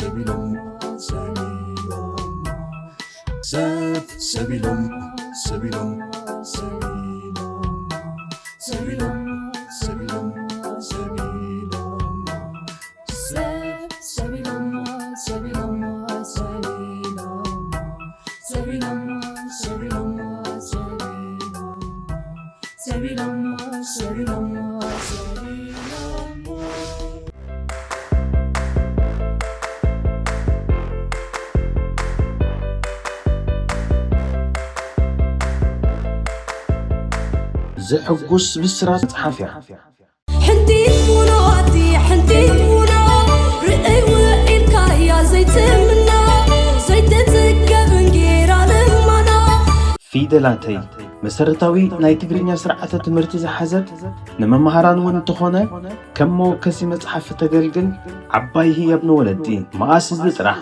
ሰብ ኢሎም ሰብ ኢሎም ሰብ ኢሎም ሰብ ኢሎም ሰብ ኢሎም ሰብ ኢሎም ሰብ ኢሎም ሰብ ኢሎም ሰብ ኢሎም ሰብ ኢሎም ሰብ ኢሎም ሰብ ኢሎም ሰብ ኢሎም ሰብ ኢሎም ሰብ ኢሎም ሰብ ኢሎም ዘሐጉስ ብስራት መጽሓፍ እያ። ሕንቲ ውኖ ኣቲ ሕንቲ ውኖ ርእይ ውዒልካያ ዘይትምኖ ዘይትጽገብ እንጌራ ልመኖ ፊደላተይ መሰረታዊ ናይ ትግርኛ ስርዓተ ትምህርቲ ዝሓዘት ንመምሃራን እውን እንተኾነ ከም መወከሲ መጽሓፍ እተገልግል ዓባይ ህያብ ንወለዲ። መኣስ እዚ ጥራሕ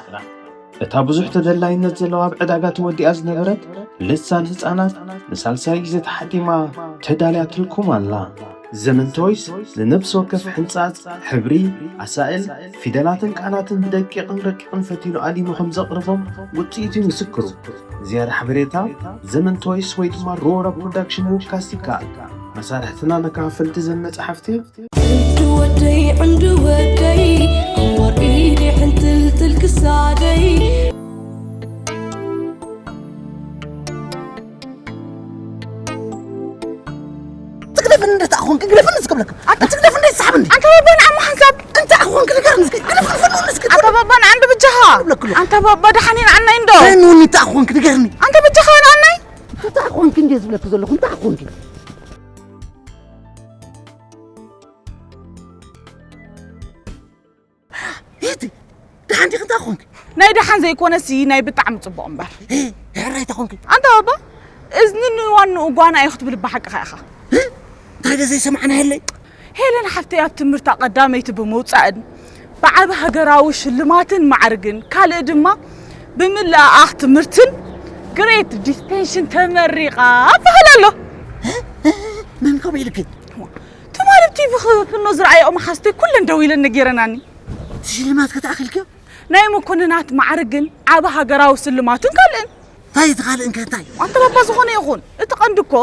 እታ ብዙሕ ተደላይነት ዘለዋ ኣብ ዕዳጋ ተወዲኣ ዝነበረት ልሳን ህጻናት ንሳልሳይ ግዜ ተሓቲማ ተዳልያትልኩም ኣላ። ዘመን ቶይስ ንነፍሲ ወከፍ ሕንጻጽ፣ ሕብሪ፣ ኣሳእል፣ ፊደላትን ቃላትን ብደቂቕን ረቂቕን ፈቲኑ ኣሊሙ ከም ዘቕርቦም ውጽኢት እዩ ምስክሩ። ዝያዳ ሓበሬታ ዘመን ቶይስ ወይ ድማ ሮራ ፕሮዳክሽን ምውካስ ይከኣል። መሳርሕትና መከፋፈልቲ ዘን መጻሕፍቲ ዕንዱ ወደይ ዕንዱ ወደይ ኣንዋር ኢዲ ሕንትልትል ክሳደይ ትግደፍኒ እንደ ተኣኾንኪ ግደፍኒ እስከ ብለካ ኣታ ትግደፍኒ እንደ ትስሓብኒ ኣንተ ባባ ንዓሞ ሓንሳብ እንተ ኣኾንኪ ንገርኒ እስኪ ግደፍኒ ፈንውኒ እስኪ ኣንተ ባባ ንዓንዱ ብጃኻ ብለክሉ ኣንተ ባባ ደሓኒ ንዓናይ እንዶ ፈንውኒ እንተ ኣኾንኪ ንገርኒ ኣንተ ብጃኻ ንዓናይ እንተ ኣኾንኪ እንደ ዝብለኪ ዘለኹ እንተ ኣኾንኪ ሂቲ ደሓን ዲኺ እንታይ ኾንኪ ናይ ደሓን ዘይኮነሲ ናይ ብጣዕሚ ጽቡቕ እምበር ሕራይ ተኾንኪ ኣንተ ባባ እዝኒ ንዋንኡ ጓና እዩ ክትብል ብሓቅኻ ኢኻ እንታይ ደ ዘይሰማዕና የለይ ሄለን ሓፍተይ ኣብ ትምህርታ ቀዳመይቲ ብምውጻእን ብዓቢ ሃገራዊ ሽልማትን ማዕርግን ካልእ ድማ ብምልኣኣኽ ትምህርትን ግሬት ዲስቲንሽን ተመሪቓ በሃል ኣሎ መን ከምኡ ኢልኪ ትማሊ ኣብ ቲቪ ክፍኖ ዝረኣየኦ መሓዝተይ ኩለን ደው ኢለን ነጊረናኒ ሽልማት ከተኣኺልኪ ናይ መኮንናት ማዕርግን ዓቢ ሃገራዊ ስልማትን ካልእን እንታይ እቲ ካልእ እንከ እንታይ ኣንተ ባባ ዝኾነ ይኹን እቲ ቀንዲ እኮ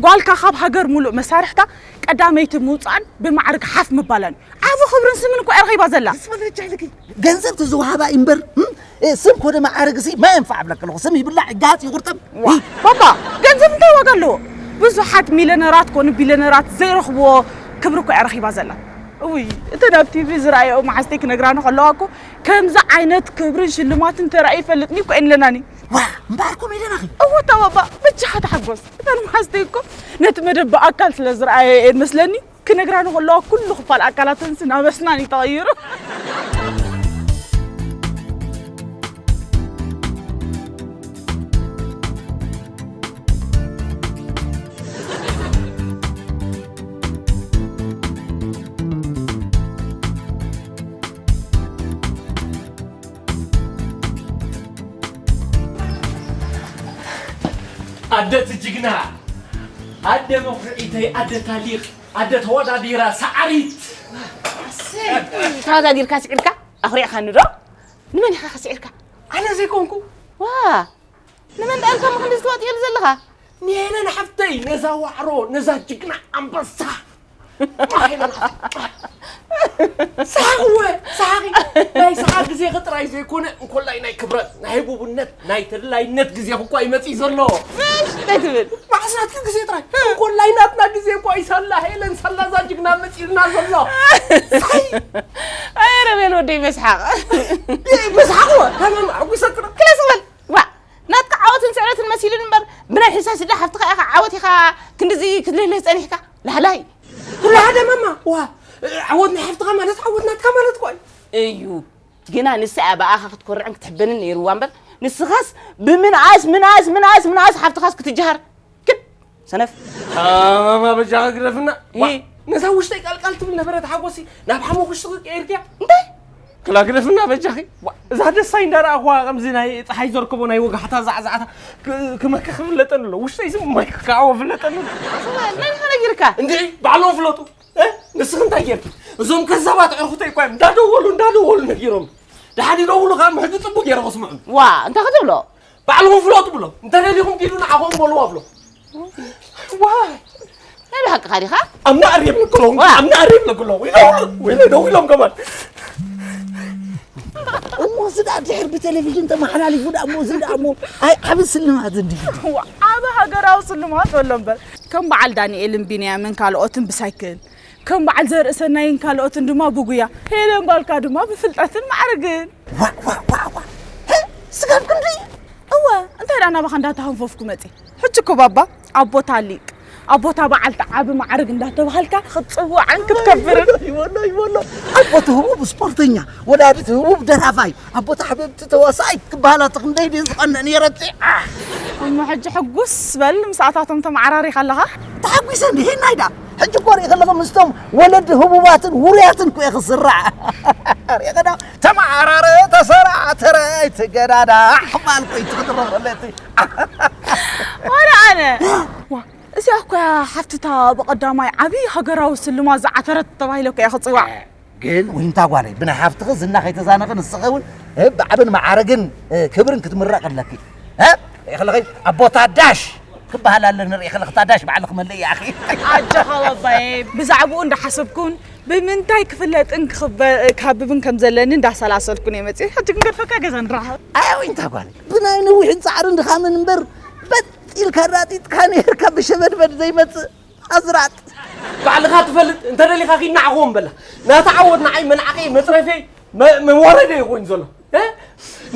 ጓልካ ካብ ሃገር ሙሉእ መሳርሕታ ቀዳመይቲ ምውፃእን ብማዕርግ ሓፍ ምባላን እዩ ዓቢ ክብርን ስምን እኮ እያ ረኺባ ዘላ ስመለቻ ኢልኪ ገንዘብ ተዝወሃባ እምበር ስም ኮደ ማዕርግ ሲ ማይ እንፋዕ ብለክ ኣለኹ ስም ይብላዕ ይጋሃፅ ይቁርጠም ባባ ገንዘብ እንታይ ዋጋ ኣለዎ ብዙሓት ሚለነራት ኮኑ ቢለነራት ዘይረኽብዎ ክብሪ እኮ እያ ረኺባ ዘላ እውይ እተን ኣብ ቲቪ ዝረኣየኦ መዓዝተይ ክነግራኒ ከለዋ እኮ ከምዚ ዓይነት ክብርን ሽልማትን ተራእዩ ይፈልጥኒ እኮ እየን ለናኒ ዋ እምበኣርኩም ኢለናኺ እወ እታ ባባ በጃኻ ተሓጎስ እተን መዓዝተይ እኮ ነቲ መደብ ብኣካል ስለ ዝረኣየ እየን መስለኒ ክነግራኒ ከለዋ ኩሉ ክፋል ኣካላተንስ ናብ ኣስናን እዩ ተቐይሩ ኣደ ትጅግና ኣደ መኹርዒተይ ኣደ ታሊቕ ኣደ ተወዳዲራ ሰዓሪት ተወዳዲርካ ስዒርካ ኣኹሪዕካኒ ዶ ንመን ኢኻ ከስዒርካ ኣነ ዘይኮንኩ ዋ ንመን ደኣ ኢልካ ምኽንዲ ዝተዋጥየሉ ዘለኻ ንሄለን ሓፍተይ ነዛ ዋዕሮ ነዛ ጅግና ኣንበሳ ስሓቕወ ስሓቂ ናይ ስሓቅ ግዜኺ ጥራይ ዘይኮነ እንኮላይ ናይ ክብረት ናይ ህቡብነት ናይ ተድላይነት ግዜኺ እኳ ይመፅእ ዘሎ እንታይ ትብል ማዕስናትኪ ግዜ ጥራይ እንኮላይ ናትና ግዜ እኳ ይሳላ ሄለን ሳላ እዛ ጅግና መፂእልና ዘሎ ኣረ በል ወደይ መስሓቕ መስሓቕወ ተመም ኣጉሰክረ ክለስ በል ዋ ናትካ ዓወትን ስዕረትን መሲሉን እምበር ብናይ ሕሳስ ዳ ሓፍትኻ ኢኻ ዓወት ኢኻ ክንድዚ ክትልህልህ ፀኒሕካ ላህላይ ኩሉ ሓደ መማ ዋ ዓወት ናይ ሓፍትኻ ማለት ዓወት ናትካ ማለት እኳ እዩ እዩ ግና ንሳ እያ ብኣኻ ክትኮርዕን ክትሕበንን ነይርዋ እምበር ንስኻስ ብምንኣስ ምንኣስ ምንኣስ ምንኣስ ሓፍትኻስ ክትጀሃር ክድ ሰነፍ ማማ በጃኻ ግደፍና ዋ፣ ነዛ ውሽጠይ ቃልቃል ትብል ነበረት ሓጎሲ ናብ ሓሙኽሽቲ ቀይርክያ እንታይ ክላ ግደፍና በጃኺ ዋ፣ እዛ ደሳይ እንዳረኣኹዋ ከምዚ ናይ ፀሓይ ዘርከቦ ናይ ወጋሕታ ዛዕዛዕታ ክ- ክመክኽ ፍለጠኒ ኣሎ ውሽጠይ ዝም ማይ ክከዓዎ ፍለጠኒ ኣሎ መን ኢኻ ነጊርካ እንድዒ ባዕሎም ፍለጡ እ? ንስኺ እንታይ ጌርኪ እዞም ከዛባት ዕርኹተይ እኳ እዮም እንዳደወሉ እንዳደወሉ ነጊሮም ደሓን ይደውሉ፣ ካብ ሕጂ ጽቡቅ ገይረ ክስምዑ። ዋ፣ እንታይ ክትብሎ? ባዕልኹም ፍለጡ ብሎ። እንተ ደሊኹም ኪዱ ንዓኹም በልዋ ብሎ። ዋ፣ ናይ ብሓቅኻ ዲኻ? ኣብ ናእሪ የብለክሎ፣ ዋ። ኣብ ናእሪ የብለክሎ። ይደውሉ፣ ወይለ ደው ኢሎም ከማን። እሞ እዚ ደኣ ድሕር ብቴሌቪዥን ተመሓላሊፉ ደኣ እሞ እዚ ደኣ እሞ ኣይ ዓቢ ስልማት እንዲ ዓቢ ሃገራዊ ስልማት በሎ እምበር ከም በዓል ዳንኤልን ቢንያምን ካልኦትን ብሳይክል ከም በዓል ዘርእሰናይን ካልኦትን ድማ ብጉያ ሄለን ጓልካ ድማ ብፍልጠትን ማዕርግን ዋዕ ዋዕ ዋዕ ዋዕ ህ፣ ስጋብ ክንዲ እወ እንታይ ደኣ ናባኻ እንዳተሃንፈፍኩ መጺ ሕጂ እኮ ባባ ኣቦታ ሊቅ ኣቦታ በዓልቲ ዓቢ ማዕርግ እንዳተባሃልካ ክትጽዋዕን ክትከብርን ይወሎ ይወሎ ኣቦቲ ህቡብ ስፖርተኛ ወላዲቲ ህቡብ ደራፋይ ኣቦታ ሕብብቲ ተዋሳኣይ ክበሃላ ተክንደይ ድየ ዝቐንእ ነይረቲ እሞ ሕጂ ሕጉስ በል ምሳኣታቶም ተመዓራሪኻ ኣለኻ ተሓጒሰ እንዲሄናይ ዳ ሕጂ እኮ ርኢ ከለኹ ምስቶም ወለዲ ህቡባትን ውሩያትን እኮ እየ ክስራዕ ሪኸ ዳ ተመዓራረ ተሰራዕ ተረይ ትገዳዳ ኣሕባል ቆይ ትኽትረፈለቲ ዋላ ኣነ ዋ እዚኣ እኮ እያ ሓፍትታ ብቐዳማይ ዓብዪ ሃገራዊ ስልማት ዝዓተረት ተባሂለ እኮ እያ ክፅዋዕ። ግን ዊንታ ጓለይ ብናይ ሓፍትኺ ዝና ከይተዛነኺ ንስኺ እውን እ፣ ብዓብን መዓርግን እ፣ ክብርን ክትምረቕ ኣለኪ። እ? ሪኢኽለኺ ኣቦታ ዳሽ ክበሃል ኣለኒ ሪኢኽለኺ እታ ዳሽ ባዕልኺ መልእያ ኣኺ። ኣጆኻ ባባየ ብዛዕባኡ እንዳሓሰብኩን ብምንታይ ክፍለጥን ክኽበ- ክሃብብን ከም ዘለኒ እንዳሰላሰልኩን እየ መፅእ። ሕጂ ክንገድፈካ ገዛ ንራኸብ። ኣይ ዊንታ ጓለይ ብናይ ነዊሕን ፃዕርን ድኻምን እምበር በጥ ኢልካ ኣራጢጥካ ነይርካ ብሸበድበድ ዘይመፅእ ኣዝራጥ። ባዕልኻ ትፈልጥ እንተደሊኻ ኪድ ንዓኹ ወንበላ ናታ ዓወት ንዓይ መንዓቐይ መፅረፈይ መ- መዋረደይ ኮይኑ ዘሎ እ?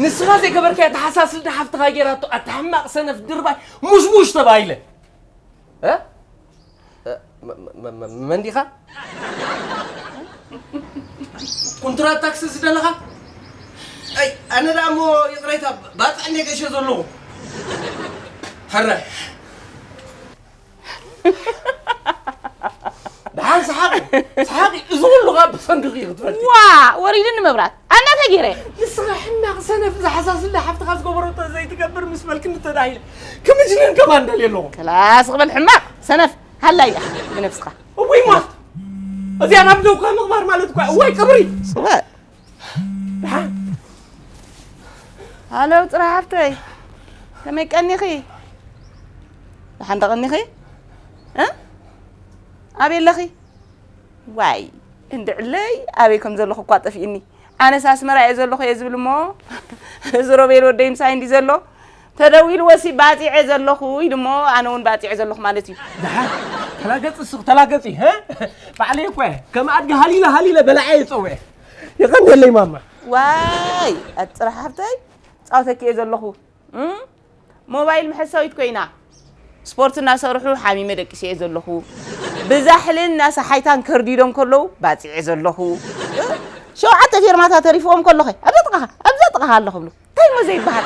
ንስኻ ዘይገበርካዮ ተሓሳስልቲ ሓፍትኻ ገይራቶ ኣታ ሕማቕ ሰነፍ ድርባይ ሙሽሙሽ ተባሂለ እ? እ፣ መ- መ- መ- መ- መን ዲኻ? ኩንትራት ታክሲ ዝደለኻ? ኣይ ኣነ ደኣ እሞ ይቕሬታ ባፅዕ እንደ ገሸ ዘለኹ ሕራይ ደሓን ሰሓቂ ሰሓቂ እዚ ኩሉ ካብ ብሰንክኺ ክትፈልጢ ዋ ወሪድኒ መብራት ኣና ተጊረ ንስኻ ሕማቕ ሰነፍ ዝሓሳስለ ሓፍትኻ ዝገበረቶ ዘይትገብር ምስ በልክኒ ተዳሂለ ክምጅንን ከማን ደልየ ኣለኹ ክላስ ቅበል ሕማቕ ሰነፍ ሃላይ ኢኻ ብነብስኻ እውይ ሞት እዚኣ ናብ ደውካ ምቕባር ማለት እኳ እዋይ ቅብሪ ስወ ደሓን ሃሎ ፅራ ሓፍተይ ከመይ ቀኒኺ ደሓን ተቐኒኺ እ ኣበይ ኣለኺ ዋይ እንድዕለይ ኣበይ ከም ዘለኹ እኳ ጠፊእኒ ኣነስ ኣስመራ እየ ዘለኹ እየ ዝብል እሞ እዚ ሮቤል ወደይ ምሳይ እንዲ ዘሎ ተደዊልዎሲ ባፂዐ ዘለኹ ኢሉ እሞ ኣነ እውን ባፂዐ ዘለኹ ማለት እዩ ደሓን ተላገፂ ስኽ ተላገፂ ህ ባዕለይ እኮ እየ ከም ኣድጊ ሃሊለ ሃሊለ በላዐ እየ ፀውዐ የቐንየለይ ማማ ዋይ ኣፅራሕ ሃብተይ ፃውተኪ እየ ዘለኹ እም? ሞባይል መሐሰዊት ኮይና ስፖርት እናሰርሑ ሓሚመ ደቂሰ እየ ዘለኹ ብዛሕልን እናሰሓይታን ከርዲዶም ከለዉ ባፂዐ ዘለኹ እ? ሸውዓተ ፌርማታ ተሪፍዎም ከለኸ ኣብዛ ጥቓኻ ኣብዛ ጥቓኻ ኣሎ ክብሉ እንታይ እሞ ዘይበሃል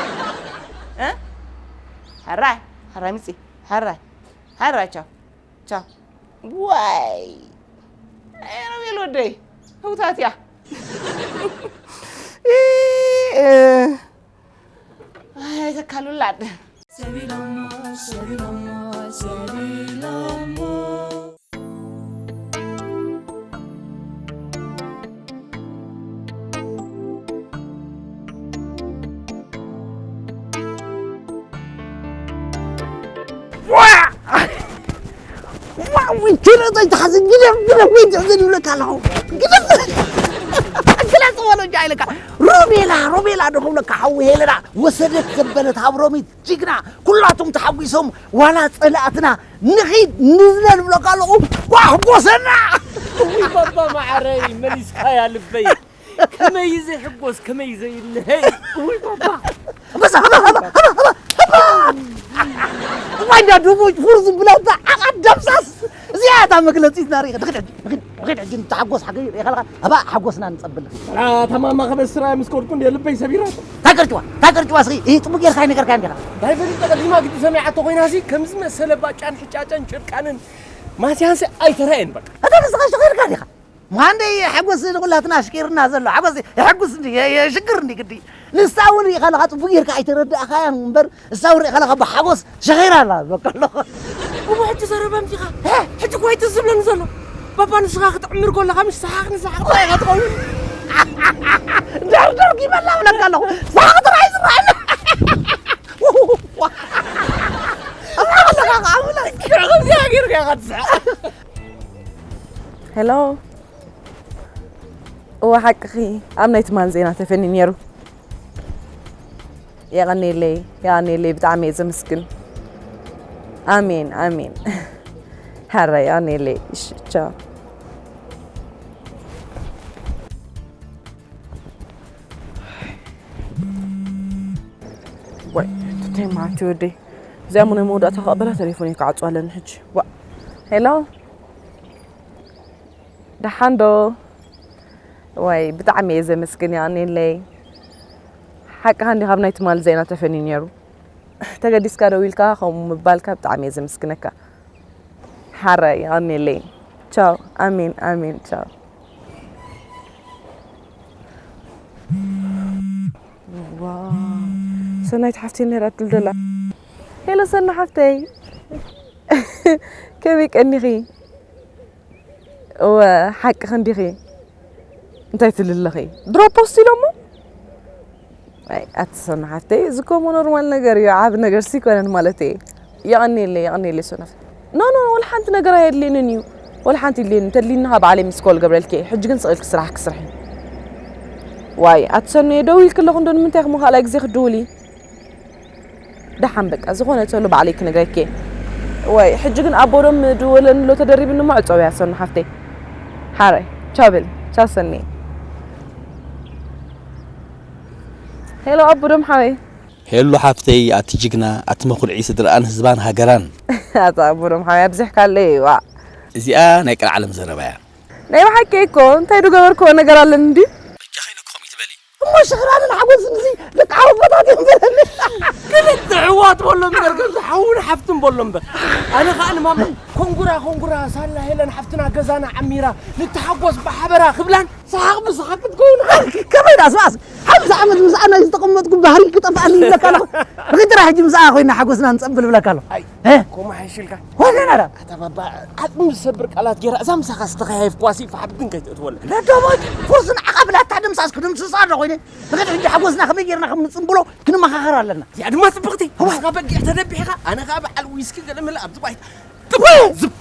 እ? ሕራይ ሕራይ ምፂ ሕራይ ሕራይ ቻው ቻው ዋይ ኣይ ሮቤል ወደይ ህውታት እያ እ፣ እ። ኣይ ተካሉላድ ወንጀል ዘይትሓዝን ግደፍ ግደፍ ወንጀል ዝብለካ ኣለኹ ግደፍ ግለፅ በሎ እንጂ ኣይለካ ሮቤላ ሮቤላ ዶ ክብለካ ሓዊ ሄለና ወሰደት ዘበለት ሃብሮሚት ጅግና ኩላቶም ተሓጒሶም ዋላ ፀላእትና ንኺድ ንዝለል ብለካ ኣለኹ ኳሕጎሰና ውይ ባባ ማዓረይ መሊስካያ ልበይ ከመይ ዘይሕጎስ ከመይ ዘይልሀይ ውይ ባባ በዛ እዋይ እንዳ ድሙጭ ፉርዝ ብለታ ዓቓት ደምሳስ እዚኣ እታ መግለፂት ናሪኸ ንኽድ ሕጂ ንኽድ ሕጂ ንኽድ ሕጂ ንተሓጎስ ሓገ ሪኸልካ ኣባ ሓጎስና ንፀብል ንኽድ ተማማ ከበስራ ምስ ከድኩ እንደ ልበይ ሰቢራ ታገርጭዋ ታገርጭዋ ስኺ ይህ ጥሙ ጌርካ ይነገርካ እንዲኻ እንታይ ፈሊጠ ቀዲማ ግዲ ሰሚዓቶ ኮይና ሲ ከምዚ መሰለ ባጫን ሕጫጨን ጭርቃንን ማትያንሲ ኣይተራየን በቃ እታ ንስኻ ሽኺርካ ዲኻ ማንደይ ሓጎስ ንኹላትና ኣሽኪርና ዘሎ ሓጎስ የሐጉስ እንዲ የሽግር እንዲ ግዲ ንሳ እውን ሪኢኻ ኣለኻ ፅቡቅ ጌርካ ኣይተረዳእኻያን እምበር ንሳ እውን ሪኢኻ ኣለኻ ብሓጎስ ሸኺራ ኣላ ዝበካ ኣለኹ እሞ ሕጂ ዘረባ ምፂኻ ሕጂ እኮ ኣይትዝ ዝብለኒ ዘሎ ባባ ንስኻ ክትዕምር ከለኻ ምሽ ሰሓቕ ንሰሓቕ ጥራይ ኢኻ ትኸውን ደርደር ይበላ ብለካ ኣለኹ። ሳቕ ጥራይ ዝረኣየኒ። ሄሎ። እወ፣ ሓቅኺ፣ ኣብ ናይ ትማል ዜና ተፈኒ ነይሩ። የቐኔለይ፣ የቐኔለይ፣ ብጣዕሚ እየ ዘመስግን። ኣሜን፣ ኣሜን። ሓራይ፣ የቐኔለይ። እሺ፣ ቻው። ወይ፣ ትተይ ማዓት ወደይ። እዚኣ እሞ ናይ መወዳእታ ክቕበላ፣ ተሌፎን ክዓጹ ኣለኒ ሕጂ። ዋ። ሄሎ። ደሓን ዶ? ወይ፣ ብጣዕሚ እየ ዘመስግን፣ የቐኔለይ። ሓቅኻ እንዲኻ፣ ኣብ ናይ ትማል ዜና ተፈኒ ነይሩ። ተገዲስካ ደዊልካ ከምኡ ምባልካ ብጣዕሚ እየ ዘመስግነካ። ሓራይ፣ የቐኔለይ። ቻው። ኣሜን፣ ኣሜን። ቻው። ዋው። ሰናይት ሓፍተይ ነይራ ድልደላ። ሄሎ ሰና ሓፍተይ። ከመይ ቀኒኺ? እወ፣ ሓቅኺ እንዲኺ። እንታይ ትልለኺ? ድሮ ፖስት ኢሎሞ? ኣይ፣ ኣቲ ሰና ሓፍተይ፣ እዚ እኮ እሞ ኖርማል ነገር እዩ፣ ዓቢ ነገርሲ ኣይኮነን ማለት እየ። የቐንየለይ፣ የቐንየለይ ሰና ሓፍተይ። ኖ፣ ኖ፣ ወላ ሓንቲ ነገር ኣየድልየንን እዩ። ወላ ሓንቲ የድልየኒ፣ እንተድልይኒ ኸዓ ባዕለይ ምስ ኮል ገብረልኪ እየ። ሕጂ ግን ስቕ ኢልኪ ስራሕ ክስርሒ። ዋይ፣ ኣቲ ሰኑየ፣ ደዊልኪ ኣለኹ እንዶ ንምንታይ ኢኺ እሞ ካልኣይ ግዜ ክትድውሊ? ደሓን በቃ፣ ዝኾነ ተሎ ባዕለይ ክነግረኪ እየ። ወይ፣ ሕጂ ግን ኣቦ ዶም ድወለኒ ኣሎ ተደሪብኒ እሞ ዕጸውያ ሰኑ ሓፍተይ። ሓራይ፣ ቻው በሊ፣ ቻው ሰኒ። ሄሎ ኣቦ ዶም ሓወይ። ሄሎ ሓፍተይ፣ ኣቲ ጅግና፣ ኣቲ መኹልዒ ስድርኣን ህዝባን ሃገራን። ኣታ ኣቦ ዶም ሓወይ፣ ኣብዚሕካለይ፣ ዋእ። እዚኣ ናይ ቀልዓለም ዘረባ እያ። ናይ ብሓቂ እኮ፣ እንታይ ዝገበርክዎ ነገር ኣለኒ እንድዩ? በጃኺ ነኪ ከምኡ ትበሊ። እሞ ሽኽራንን ሓጎስን እዚ ደቂ ዓወት ቦታት እዮም በለኒ። ክልተ ኣሕዋት በሎ እምበር፣ ከምዚ ሓውን ሓፍትን በሎ እምበር። ኣነ ኸኣ ንማማ ኮንጉራ፣ ኮንጉራ፣ ሳላ ሄለን ሓፍትና ገዛና ዓሚራ፣ ንተሓጎስ ብሓበራ ክብላን ሰሓቕ ብሰሓቕ ክትከውን። ከመይ ደኣ ስማዕስ፣ ሓምሳ ዓመት ምስኣ ናይ ዝተቐመጥኩ ባህሪ ክጠፍኣኒ ይብለካ ኣለኹ። ንኽትራ ሕጂ ምስኣ ኮይና ሓጎስና ንጸንብል ይብለካ ኣለኹ። ኣይ፣ እ? ኮማ ሓይሽልካ። ወገና ዳ? ኣታ ባባ፣ ዓጽሚ ዝሰብር ቃላት ጌራ፣ እዛ ምሳኻ ዝተኸያየፍኳሲ ፋሕ ብድን ከይትእትወላ። ነዶቦ፣ ፉርስ ንዓኻ ብላታ ድምሳስ ክድምስሳ ዶ ኮይነ? ንኽድ ሕጂ ሓጎስና ከመይ ጌርና ከም ንጽንብሎ ክንመኻኸር ኣለና። እዚኣ ድማ ጽብቕቲ። እዋ። ንስኻ በጊዕ ተደቢሕኻ፣ ኣነ ኸኣ በዓል ዊስኪ ገለ መለ ኣብዚ ባይታ። ጥብ ዝብ።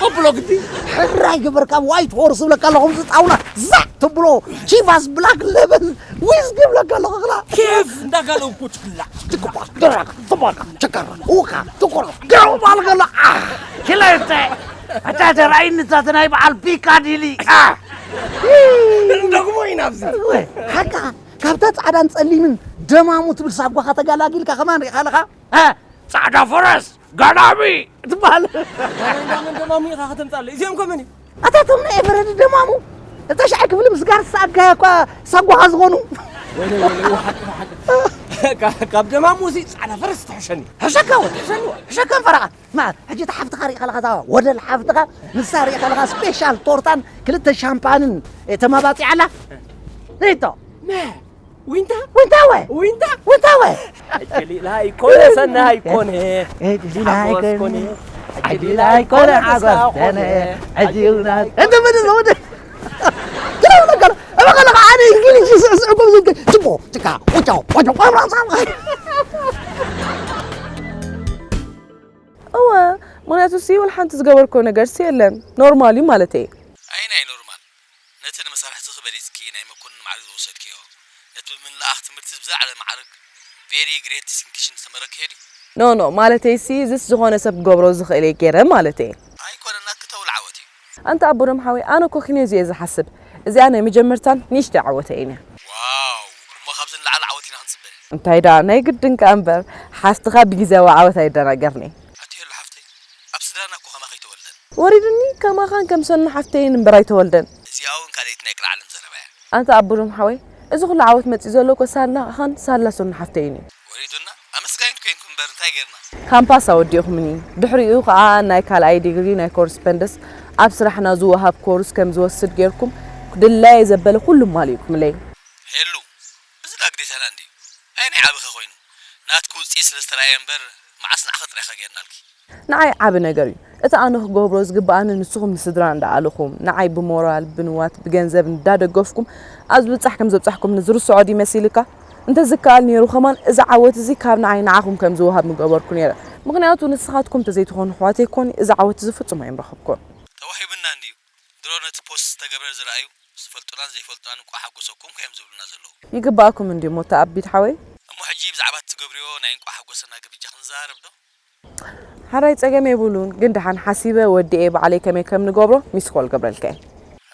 ኣብሎ ግዲ። ሕራይ ገበርካ፣ ዋይት ሆርስ እብለካ ኣለኹ፣ ከምዚ ጣውላ ዛዕ ተብሎ፣ ቺቫስ ብላክ ሌበል ዊስኪ እብለካ ኣለኹ፣ ክላ። ኬፍ እንዳጋለውኩ ትብላዕ። ትኩባ፣ ደራቅ፣ ጽባቃ፣ ቸከር፣ ውካ፣ ትኩራ፣ ገው ባል ገሎ፣ አ፣ ክለተ። ኣታ ተራእይኒ እዛ ናይ በዓል ፒካዲሊ፣ አ። እንደግሞ ኢና ኣብዚ። ወይ፣ ሓቃ፣ ካብታ ጻዕዳን ጸሊምን ደማሙ ትብል ሳጓኻ ተጋላጊልካ ከማን ሪእኻ ኣለኻ? እ፣ ጻዕዳ ፈረስ፣ ጋላቢ ትበሃል። ደማሙ ኢኻ ከተምጻለይ። እዚኦም ከ መን እዩ? ኣታ እቶም ናይ ኤቨረዲ ደማሙ፣ እታ ሻዕ ክፍሊ ምስ ጋር ዝሰኣጋያ እኳ ሳጓኻ ዝኾኑ። ወይለይ፣ ወይለይ፣ ሓቂ፣ ሓቂ። ካ-፣ ካብ ደማሙ እዚ ጻዕዳ ፈረስ ትሕሸኒ። ሕሸካ ወ-፣ ትሕሸኒ ወ-፣ ሕሸካ ፈረቓ። ማ፣ ሕጂ እታ ሓፍትኻ ሪእኻ ኣለኻ፣ እታ ወደል ሓፍትኻ፣ ንሳ ሪእኻ ኣለኻ፣ ስፔሻል ቶርታን ክልተ ሻምፓንን፣ እ፣ ተማባጺዓ ኣላ። ሪእቶ። መ-፣ ዊንታ? ዊንታ ወ? ዊንታ? ዊንታ ወ? ዕድል ኢላ ኣይኮነ ሰናይ ኮነ። ዕድል ኢላ ሓጎስ ኣይኮነ። ኮነ። ዕድል ኢላ ኣይኮነ ሓጎስ ኮነ። ዕድል ኢላ እንተ በደለ ወደ። ግራ ወደ ገለ። እበ ገለ ከዓኒ እንግሊዝ ይስዕስዕኩም ዝግ። ጭቦ፣ ጭካ፣ ወጫው፣ ወጫው፣ ቋምራ፣ ቋምራ። እወ፣ ምኽንያቱ ሲ ወላ ሓንቲ ዝገበርኮ ነገርሲ የለን። ኖርማል እዩ ማለተይ። ኣይ ናይ ኖርማል። ነቲ ንመሳርሕትኺ በሊጽኪ ናይ መኮንን ማዕርግ ዝወሰድክዮ፣ ነቲ ብምልኣኽ ትምህርቲ ብዝለዓለ ማዕርግ ቬሪ ግሬት ዲስቲንክሽን ዝተመረክዮ ድዩ? ኖ፣ ኖ፣ ማለተይሲ፣ እዚስ ዝኾነ ሰብ ክገብሮ ዝኽእል እየ ገይረ ማለተይ። ኣይኮነን፣ ናትኪ ተውል ዓወት እዩ። ኣንታ ኣቦዶም ሓወይ፣ ኣነ እኮ ኪኖ እየ ዝሓስብ። እዚኣ ናይ መጀመርታን ንእሽተይ ዓወተይን እያ። ዋው! እሞ ካብዚ ንላዕሊ ዓወት ኢና ክንጽበ። እንታይ ደኣ፣ ናይ ግድን ከኣ እምበር፣ ሓፍትኻ ብግዝያዊ ዓወት ኣይደናገርኒ። ኣቲ ሄሉ ሓፍተይ፣ ኣብ ስድራና እኮ ከማኺ ኣይተወልደን። ወሪዱኒ፣ ከማኻን ከም ሰኑ ሓፍተይን እምበር ኣይተወልደን። እዚኣ እውን ካልኣይቲ ናይ ቅልዓለም ዘረባ እያ። ኣንታ ኣቦዶም ሓወይ፣ እዚ ኩሉ ዓወት መጺኡ ዘሎ እኮ ሳላኻን ሳላ ሰኑ ሓፍተይን እዩ። ወሪዱና፣ ኣመስጋኒት ኮይንኩም እምበር እንታይ ጌርና? ካምፓስ ኣወዲእኹምኒ። ድሕሪኡ ከኣ ናይ ካልኣይ ዲግሪ ናይ ኮረስፐንደስ ኣብ ስራሕና ዝወሃብ ኮርስ ከም ዝወስድ ጌርኩም፣ ድላየ ዘበለ ኩሉ ማሊእኩምለይ። ሄሉ፣ እዚ ደኣ ግዴታና እንድዩ። ኣየናይ ዓቢ ከ ኮይኑ? ናትኪ ውጽኢት ስለ ዝተራእየ እምበር፣ መዓስ ንዓኺ ጥራይ ኢኻ ጌርናልኪ። ንዓይ ዓቢ ነገር እዩ። እቲ ኣነ ክገብሮ ዝግብኣኒ ንስኹም ንስድራ እንዳኣለኹም፣ ንዓይ ብሞራል፣ ብንዋት፣ ብገንዘብ እንዳደገፍኩም፣ ኣብ ዝብጻሕ ከም ዘብጻሕኩምኒ ዝርስዖ ድዩ መሲልካ? እንተ ዝከኣል ነይሩ ከማን፣ እዚ ዓወት እዚ ካብ ንዓይ ንዓኹም ከም ዝወሃብ ምገበርኩ ነይረ። ምኽንያቱ ንስኻትኩም እንተዘይትኾኑ ኣሕዋተይ ኮኒ፣ እዚ ዓወት እዚ ፍጹም ኣይምረኸብኩን። ተዋሂቡና እንድዩ። ድሮ ነቲ ፖስት ዝተገብረ ዝረኣዩ፣ ዝፈልጡናን ዘይፈልጡናን እንቋዕ ሓጎሰኩም እዮም ዝብሉና ዘለዉ። ይግባኣኩም እንድዩ እሞ፣ እታ ኣቢድ ሓወይ። እሞ ሕጂ ብዛዕባ እትገብርዮ ናይ እንቋዕ ሓጎሰና ግብጃ ክንዛረብ ዶ? ሓራይ ጸገም የብሉን፣ ግን ደሓን ሓሲበ ወዲኤ ባዕለይ ከመይ ከም ንገብሮ ሚስኮል ገብረልካ እየ።